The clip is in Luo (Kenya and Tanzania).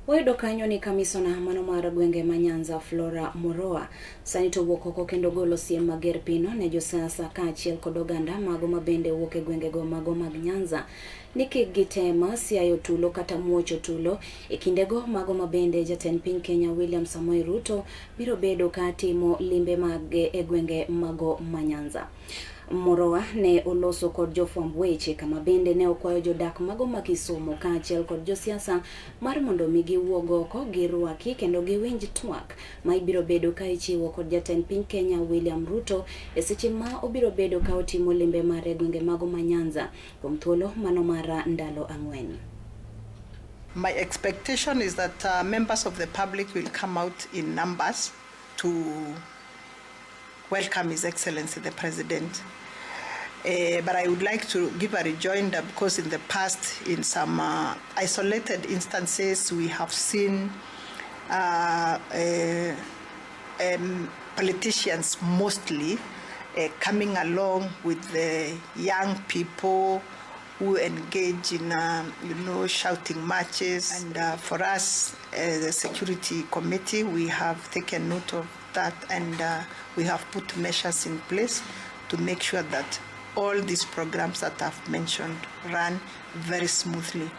Wayudo kanyo ni kamisona mano mar gwenge ma Nyanza Flora Moroa sani to wuok oko kendo golo siem mager pino ne josiasa kaachiel kod oganda mago ma bende wuok e gwengego mago mag Nyanza ni kik gitem siayo tulo kata muocho tulo e kindego mago ma bende jatend piny Kenya William Samoei Ruto biro bedo ka timo limbe mage e gwenge mago ma Nyanza. Moroa ne oloso kod jofwamb weche kama bende ne okwayo jodak mago ma Kisumu kaachiel kod josiasa mar mondo mi giwuog oko girwaki kendo giwinj twak ma ibiro bedo ka ichiwo kod jatend piny Kenya William Ruto e seche ma obiro bedo ka otimo limbe mare e gwenge mago ma Nyanza kuom thuolo mano mar ndalo 4. My expectation is that members of the public will come out in numbers to welcome His Excellency the President. But I would like to give a rejoinder because in the past, in some isolated instances, we have seen politicians mostly coming along with the young people who engage in shouting matches. And for us, the security committee, we have taken note of that, and we have put measures in place to make sure that all these programs that I've mentioned run very smoothly.